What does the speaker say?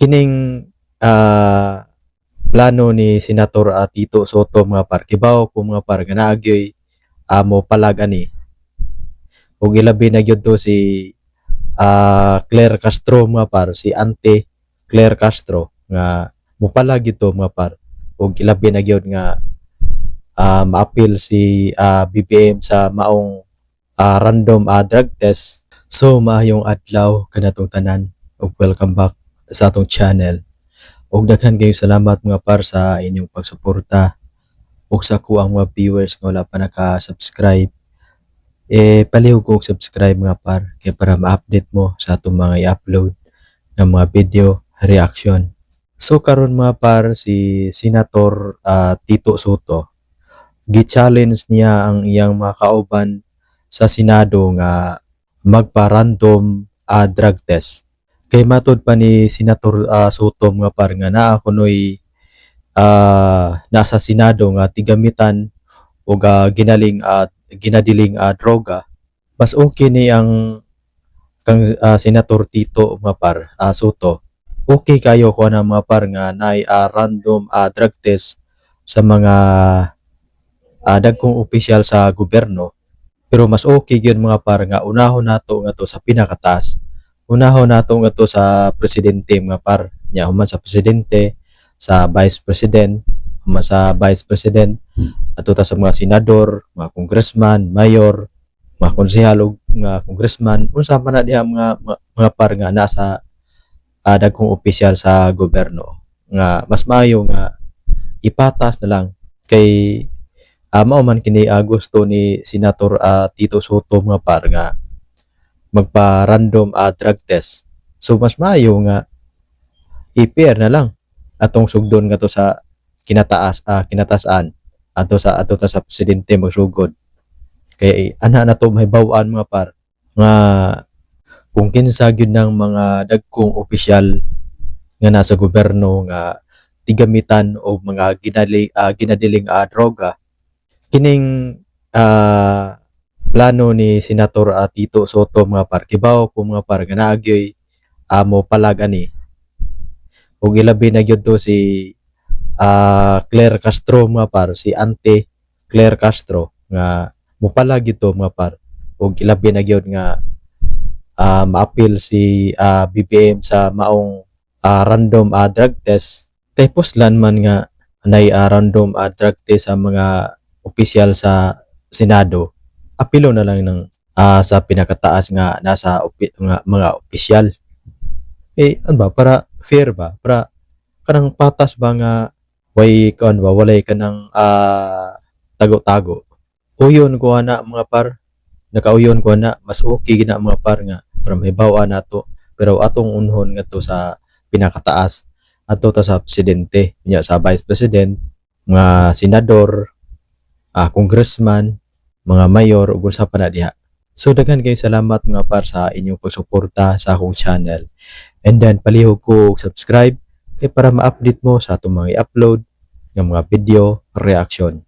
Kining plano ni Senator Tito Sotto, mga par, kibaw ko, mga par, nga naa gyoy mo palag ani. Ug ilabi na gyud to si Claire Castro, mga par, si Ante Claire Castro, nga mopalag gyud to, mga par. Ug ilabi na gyud nga maapil si BBM sa maong random drug test. So maayong adlaw kanatong tanan ug welcome back sa atong channel. Ug daghan kayo salamat, mga par, sa inyong pagsuporta ug sa akoang mga viewers nga wala pa naka-subscribe, eh palihog og subscribe, mga par, kay para ma-update mo sa atong mga i-upload nga mga video reaction. So karon, mga par, si Senator Tito Sotto, gi-challenge niya ang iyang mga kauban sa Senado nga magpa-random drug test. Kay matud pa ni Senator Sotto, mga par, nga naa kunoy nasa Senado nga tigamitan og ginaling at ginadiling droga. Mas okay ni ang kang Senator Tito, mga par, Sotto. Okay kayo ko na, mga par, nga naay random drug test sa mga dagkong opisyal sa gobyerno. Pero mas okay gyud, mga par, nga unahon nato nga to sa pinakataas. Unahon nato nga to sa presidente, mga par. Nya human sa presidente, sa vice president, human sa vice president, ato ta sa mga senador, mga congressman, mayor, mga konsehal ug mga congressman, unsa man na diha, mga par, nga nasa dagkong opisyal sa gobyerno, nga mas maayo nga ipatas na lang kay mao man kini gusto ni Senator Tito Sotto, mga par, nga magpa-random drug test. So mas maayo nga i-fair na lang atong sugdon nga to sa kinataas-an ato sa ato ta sa presidente magsugod. Kay ana na to mahibaw-an, mga par, nga kung kinsa gyud ng mga dagkong opisyal nga nasa gobyerno nga tigamitan og mga ginadiling droga. Kining plano ni Senator Tito Sotto, mga par, kibaw ko, mga par, nga naa gyoy mo palag ani. Ug ilabi na gyud to si Claire Castro, mga par, si Ante Claire Castro, nga mopalag gyud to, mga par. Ug ilabi na gyud nga maapil si BBM sa maong random drug test, kay puslan man nga nay random drug test sa mga opisyal sa Senado, apilo na lang ng sa pinakataas nga nasa nga mga opisyal. Eh ano ba, para fair ba, para kanang patas ba, nga way kuan ba, walay kanang tago-tago. Uyon ko ana, mga par, nakauyon ko na mas okay gina, mga par, nga para mahibaw-an nato, pero atong unhon ngadto sa pinakataas, adto ta sa presidente, nya sa vice president, mga senador, congressman, mga mayor ug unsa pa na diha. So daghan kayo salamat, mga par, sa inyong pagsuporta sa akong channel. And then palihog ko og subscribe kay para ma-update mo sa atong mga i-upload nga mga video reaction.